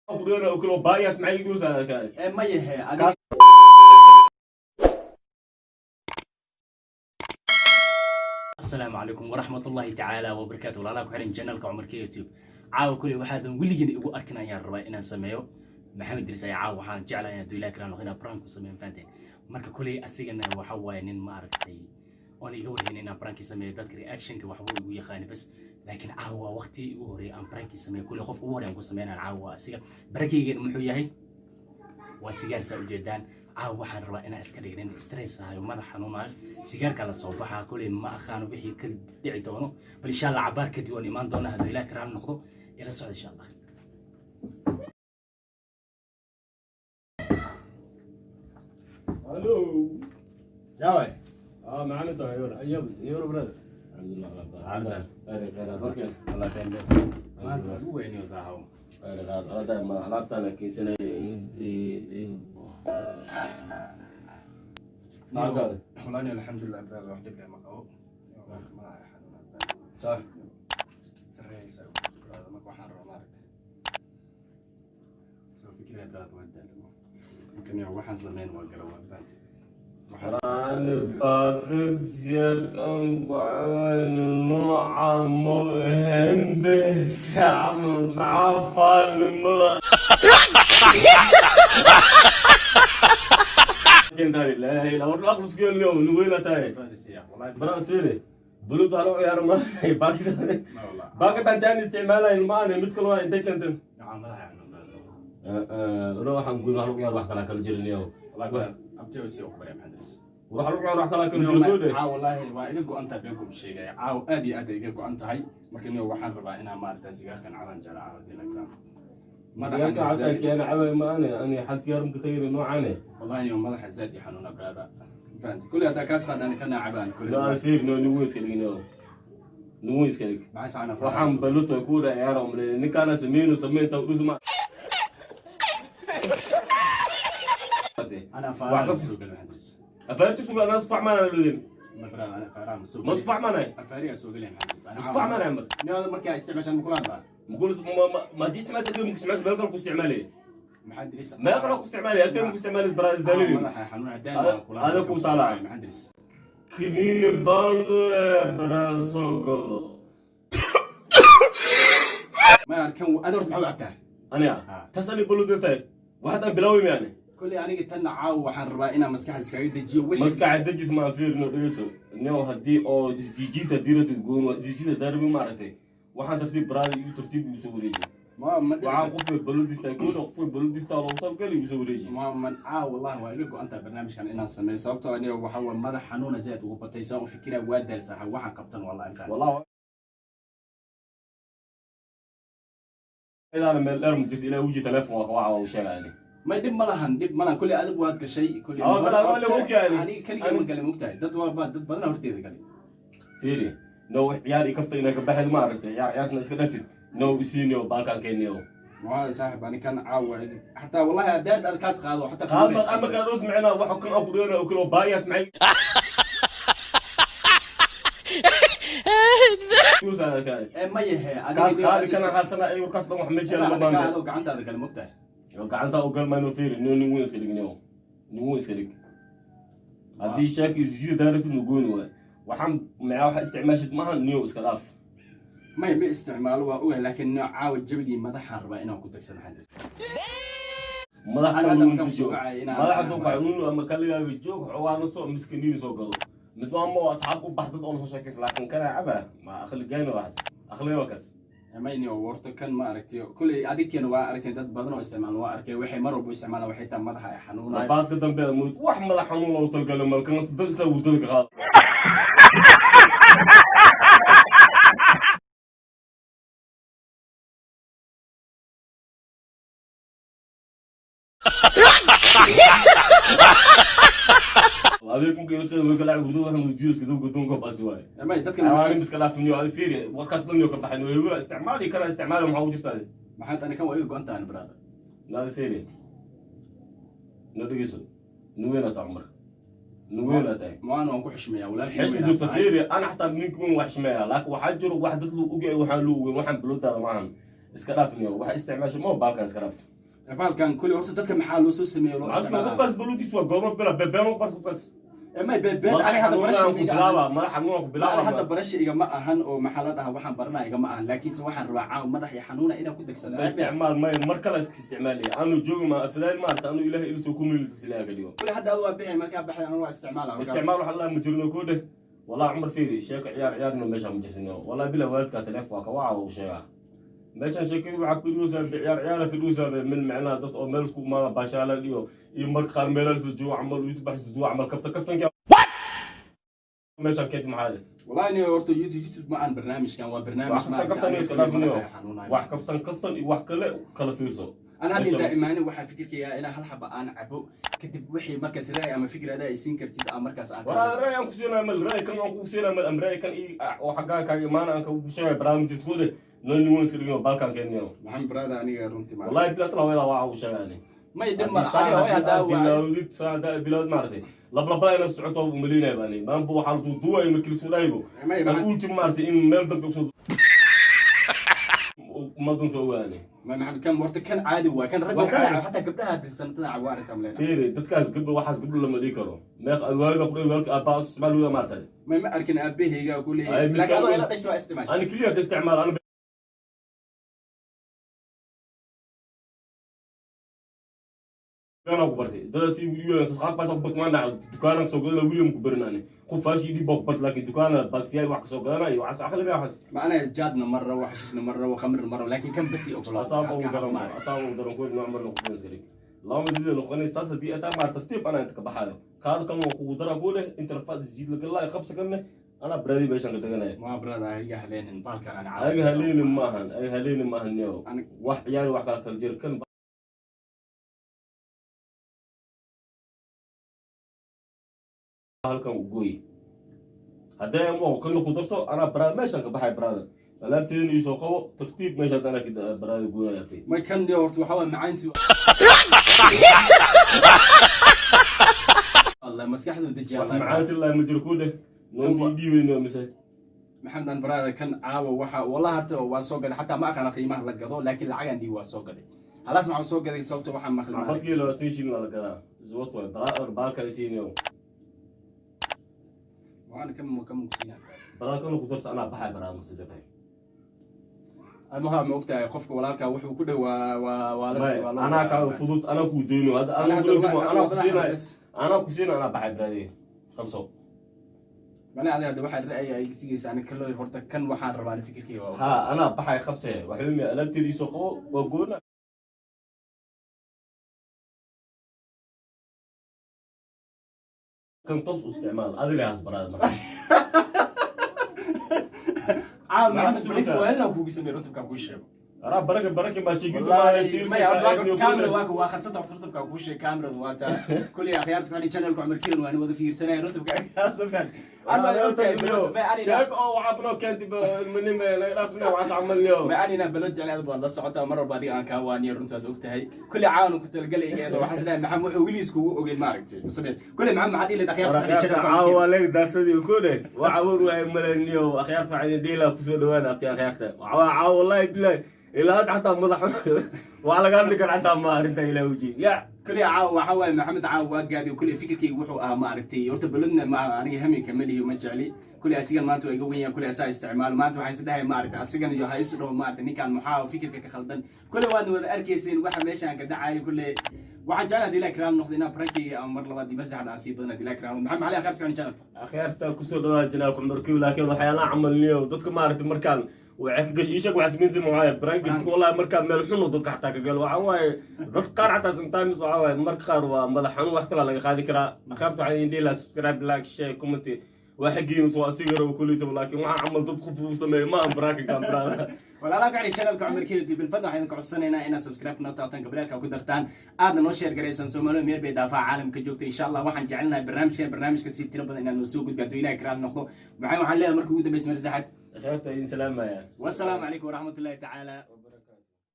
Ku dheera oo kale baayaas maxay igu saarkaa? Ee ma yahe adiga. Asalaamu calaykum waraxmatullaahi tacaala wabarakaatu. Walaalaha ku xiran channelka Cumarka YouTube, caawa kuley waxaadan weligiin igu arkin ayaan rabaa inaan sameeyo. Maxamed Idris ayaa caawa waxaan jeclahay inaan duilaa karaan noqo inaan prank ku sameeyo, fahanteen? Marka kuley asigana waxa waaye nin ma aragtay oon iga warhayn inaan pranki sameeyo. Dadka reactionka waxbuu igu yaqaani bas, laakiin caawa waa waqtigii igu horreeyay aan pranki sameeyo. Kuley qofka ugu horreey aan ku sameynaan caawa waa asiga. Prankigeen muxuu yahay? Waa sigaar. Saa ujeedaan, caawa waxaan rabaa inaan iska dhignin stress ahayo, madax xanuunayo, sigaarka la soo baxaa. Kuley ma aqaano wixii ka dhici doono, bal insha Allah cabaar kadib waan imaan doonaa hadduu Ilaah karaal noqdo. Ila socda insha Allah. Hello. Yaaway. Ah, macallin tahay yora. Ayobis yoro, brother. Alhamdulillah. Alhamdulillah. Khayr khayr korkeen. Allah keen maanta waad u weyniyo saaxaw. Khayr khayr. Alaabta ma alaabtaan keensanay. Maalkaada. Walaani alxamdulilah brother, wax dhib leh ma qabo. Madaxa xanuunaa. Sax. Sarreeysa brother. Marka waxaan rabaa maaragtay soo fikiraya brother, waa daalimo. Marka niyo waxaan sameyn waa gala waa baan. Waxaan baaqidsiyan nooca muhimbisa macafaalnimada. Brother, fiiri. Buluud waxa lagu ciyaaro maaha. Ma wallah. Baakada intaan isticmaalayn maahane, mid kale waa intay keenteen. Nocaa madaxa xanuun brother. Ro waxaan guud wax lagu ciyaaro wax kala kala jirin yow. Wallahi brother, abtiyo si u barya maxaa diris. Wax lagu ciyaaro wax kala kala jiro goode. Caawa wallaahi waa iga go'an tahay, been kuma sheegaya. Caawa aad iyo aad ay iga go'an tahay. Marka niyo waxaan rabaa inaan maaragtay sigaarkan caban jecla caawa dila karaam. Sigaarka xataa keena cabay maahane, ani xal sigaar mka tagin noocaane. Wallahi niyo madaxa zaad i xanuuna brother, fahanti? Kulli haddaa kaas qaadaan kana cabaan kulli. No, fiir, no nigu iska dhigin yow. Nigu iska dhig. Maxay saana? Waxaan baluto ku dha ciyaaro umleeyay ninkaana sameynu sameynta dhusma. Ana faaraha soo galay maxaa diris. Afaarti sugaa naas facmaana ludin. Ma brother, ana faaraha ma soo Ma isfacmaanay? Afaariga soo galay maxaa diris. Ana Isfacmaanay mar. niyo markaa isticmaashaan ma kula hadlaa? Maqul ma ma isticmaal adduun isticmaal meel kale ku isticmaalay. Maxaa diris? Meel kale ku isticmaalay adduun ku isticmaalay baraas dalil. Madaxa xanuuna haddaan kula. Hada ku saalaay. Maxaa diris? Kiniin baan baraas soo galo. Ma arkan ada horta maxaa u cabtaa? Aniga tas ani baludo tahay. Waxaan bilaaway maane. Kulli aniga tanna caawa waxaan rabaa inaan maskaxda iskaga dejiyo wixii Maskaxa dejis ma fiirno, dhegeyso. Nio haddii oo isjijiita diiradid goon waa isjijiita darbi maaragtay. Waxaan tartiib baraada iyo tartiib igu soo wareeji. Ma Waxaan qofka baludista kooda qofka baludista loogu talagalay igu soo wareeji. Ma caawa wallahi waa iga go'an tahay barnaamijkan inaan sameeyo, sababtoo aniga waxa waa madax xanuuna zaad ugu batay. Saan u fikiraa waa daal saaxa waxaan qabtan wallahi intaan. Wallahi idaana meel dheer ma jirto ilaa uji telefoon waa ka waxa uu sheegay. Ma dhib ma lahan, dhib ma lahan. Kulli adigu waad gashay kulli. Ah, bal adigu la ogyahay. Aniga kaliya ma galay, mogtahay dad walba dad badan horteeda galay. Fiiri, no wax ciyaar i kafta inaa ka baxeed ma aragtay ciyaar ciyaartna iska dhafid no isiiniyo baalkaan keeniyo. Waa saaxib, ani kan caawa xataa wallahi haddaad aad kaas qaado xataa. Qaad bal ama kaa dhus micnaa waxa kan aku dheera oo kale baayaas maxay Ee ma yahe kaas qaadi kana haasana ay warkaas dhan wax meesha lama baahna. Adiga gacantaada gale mogtahay. Gacanta u galmayno. Fiiri, no nin weyn iska dhig, no nin weyn iska dhig. Haddii shaaki isjiida daaratid nugooni waay. Waxaan micnaa waxa isticmaashid maaha niyo iska dhaaf. May ma isticmaalo waa ogahay, laakiin noo caawa jabigii madaxaan rabaa inaan ku dagsado maxaa Madaxa Hadda lagu markaan dejiyo. soo kacay inaan- Madaxa duu kacay unu ama kaligaaga joog xogaano soo miskiniin soo gado misma ama oo asxaab u baxdad oo lasoo sheekaysa, laakiin kana caba ma aqli gaano waxaas aqli waa kas. Mayni oo warto kan ma aragtiyo kuley adinkeena waa aragteen, dad badan oo isticmaal waa arkay waxay mar walba isticmaalaan waxay taa madaxa ay xanuunayo. Rafaadka dambe muud wax madax xanuun loogu talgalo malkan dad isaa wurdada ka qaado. Adeeg markii la qeybay kala wurdada waxa muujiyay iska dab godoonka baasi waaye. May dadkan xawaarin iska dhaafin yo fiiri warkaas dhan yo ka baxay way isticmaali kana isticmaali maxaa u jirtaa? Maxaad ani kan waa iga go'an tahay brother. Naada fiiri, na dhegeyso, nuweena taa Cumar, nuweena tahay. Maan waan ku xushmeeyaa walaalkii. Xesh jirta fiiri, ana xataa ninka weyn wax xishmeeya, laakiin waxaa jiro wax dad luu ogyahay waxaan luu ogeyn. Waxaan bilowdaada maahan, iska dhaaf niyo waxa isticmaasho ma baalkan iska dhaaf. Baalkan kulli horta dadka maxaa loo soo sameeyo loo isticmaalaa? Qofkaas baluudis waa goorma bila bebeeno bas qofkaas. May been, aniga hadda barasha ku bilaaba, madax xanuuna ku bilaaba. Aniga hadda barasha igama ahan oo maxaa la dhahaa, waxaan baranaa igama ahan, laakiinse waxaan rabaa caaw madax iyo xanuuna inaan ku degsado. Isticmaal may mar kale iska isticmaalaya aanu joogi ma afdaal maarta anu Ilaahay ilu soo ku miiltis Ilaahay ka dhigo. Kulli hadda adu waa bixi, markaa baxay anu waa isticmaala. Isticmaal waxa la ma jirno ku dheh. Walaa Cumar, fiiri, sheeko ciyaar ciyaarno meesha ma jirno. Walaa bila waalidka taleef waa ka waca uu sheegaa meeshan sheekadu waxaa ku dhuusaa ciyaar ciyaara ka dhuusaa meel macnaha dad oo meel isku imaada baashaalan iyo marka qaar meelaha isla joogo camal YouTube baxis duwa camal kafta kaftanka meeshan keenti maxaa leh? Wallahi ni horta YouTube ma aan barnaamijkan waa barnaamij. Wax kaftan kaftan iyo iska dhaafinayo, wax kaftan kaftan iyo wax kale kala fiirso. Ana hadda intaa imaanin waxaa fikirkaya inaan hal xaba aan cabo, kadib wixii markaas ra'yi ama fikir adaa isiin kartid aan markaas aan waraa ra'yi aan ku siinaa mal ra'yi kan aan ku siinaa mal am ra'yi kan i oo xaggaa kaaga imaana aan kugu sheegay barnaamijkooda noo niwan iska dhigno balkan keenniyo. Maxamed brother, aniga runtii ma Wallahi bila tala wada waa uu sheegaani. May dhib ma aniga way haddaa waa bilawdid saada bilawd maartay lablabada inaad socoto u maleynaya baani maanba waxaa la duuduwaya markii lasoo dhaayibo may ultim maartay in meel dambe usoo ma dunta ogaane. Ma Maxamed, kan horta kan caadi waa kan ragga Wax dhan caadi. Xataa gabdhaha hadda sanatada cawaari tamleena. Fiiri, dadkaas gabdho waxaas gabdho lama dhigi karo meeq waalida ku dhow waalka aabaa isticmaal wada maartay. May ma arkin aabahayga ku Ay, leeyahay midka laakiin adoo ila dhashta waa isticmaasha. Ani keliya ka isticmaal ana beenaa ku bartay dadaas qaab baas ku bartay maanta dukaanaan kasoo gadana William ku barin ani qof faashii dhiib baa ku bartay laakiin dukaana baksiyaal wax kasoo gadana iyo waxaas aqli baa waxaas. Ma ana jaadna ma rabo, xashiishna ma rabo, khamrina ma rabo, laakiin kan basi ogolaa. Asaab ugu daran, asaab ugu daran kuwi nooc mar noqon iska laba midida noqonay saas haddii ataa maar tartiib anaa inta ka baxaayo kaada kan waa kugu daraa ku leh inta rafaad isjiid la galaayo qabsa kanne anaa baraadii meeshan ka taganaya. Ma brother, iga haleenin baalkan ana. Ayaga haleeni maahan, ayaga haleeni maahan neo. Wax ciyaari wax kala kala jira kan halkan u gooy haddee mo kana ku darso anaa baraad meeshan ka baxay baraada alaabteedina iisoo qabo tartiib meesha haddana baraada gooyaya abtay. May kan dhiyo horta waxaa waa macaansi Allah maskaxdu dejiya. Wax macaansi laa ma jiro ku dheh noo dhiiweyno mise. Maxamed an brother, kan caawa waxa wallahi horta waa soo gaday, xataa ma aqaan qiimaha la gado, laakiin lacagan dhii waa soo gaday halaas waxaan soo gaday sababta waxaan maqlay. Xabadkii laba sin shilin la gadaa zwat waay baal kale siinayo. Waxaan kan ma kan mugsiinaa. Baraad kana ku darso anaa baxay baraad ma sida tahay. Ama ma ogtahay qofka walaalka wuxuu ku dhow waa la May, waa la anaa kaa fudud anaa kuu dayno hadda Anaa anaa hadda kula dimo anaa ku siinaya bas. Anaa ku siinaya anaa baxay baraadii qabso. Mana adiga hadda waxaad ra'yi ay sigaysaa aniga kaloo horta kan waxaan rabaa ani fikirkayga waa Ha anaa baxay qabse waxay umi alaabteeda iisoo qabo waa goona. Kan toos u isticmaal adiga haas baraad marka. Caawa Maxamed Maxamed Ibrahim waa inaan kuugu sameeyo rutubkaan kuu sheego. Araa baraka baraka baa sheegito والله ما يعرف كاميرا واك واخر صدق رتبك كل شيء كاميرا واتا كل يا اخي عرفت channel عمر كيلو وانا وذا في سنه رتبك انا sheeg oo waxaa noo keentay manime laga dhaafina waxaas camalniyo. ما انا بلوج على هذا la socota mar walba adiga aan kaa waaniyo runtaad ogtahay kulli caawan ku talgalay waxaan isleeyahay maxamed wuxuu weligiis kugu ogeyn ma aragtay masabeen kulli maxamed maxaad ilaa akhyaarta ku channel caawa leeg daarsadii ku leh waxa war waay maleniyo akhyaarta waxay idin dhihi lahaa kusoo dhawaada abti akhyaarta waxaa caawa wallahi bilahi ilaa hadda xataa madax wax laga hadli kara xataa ma arrinta ilaa weji ya. Kulli caawa waxa waaye Maxamed caawa waa gaadi kulli fikirkaygu wuxuu ahaa ma aragtay horta balodna ma aniga haminka ma lihi ma jecli kulli asigan maanta waa iga weyn yahay kulli asaa isticmaal maanta waxaan is dhahay ma aragtay asigan iyo ha is dhaho ma aragtay ninkan maxaa fikirka ka khaldan kulli waadna wada arkayseen waxa meeshaan ka dhacayo kulli waxaan jeclahay haddii Ilaah karaal noqdo inaan prankiga ama mar labaad iyo mar saddexaad aan sii badan haddii Ilaah karaal noqdo. Maxamed Cali akhyaarta ku channel. Akhyaarta kusoo dhawaada janaalka Cumar Kiw, laakiin waxyaalaha camalniyo dadka maaragtay markaan waxay ka gash iisheeg waxaa samaynaysa maxaa prank dadka wallahi markaa meel xun oo dadka xataa ka galo waxaa waaye dad qaar xataa sometimes waxaa waaye marka qaar waa madax xanuun wax kalaa laga qaadi karaa. Akhyaarta waxaa idin dhihi lahaa subscribe, like, share, comment waa xaggiina soo asiga rabo kulliitaba, laakiin waxaa camal dad qof uu sameeyo ma aan prank-kan brother. Walaalaha ku xidhay channelka Cumar Kiyo dib ilfad waxaan idin codsanaynaa inaad subscribe noo taabtaan, gabdhaha ku dartaan, aadna noo share garaysaan Soomaaliya meel bay daafaha caalamka joogto. Insha Allah waxaan jecelnahay barnaamijka si tiro badan inaan noo soo gudbiyo hadduu Ilaahay karaal noqdo. Waxaan leeyahay markii ugu dambeysay mar saddexaad Akhyaarta idin salaamaya. Wassalaamu calaykum waraxmatullaahi tacaala.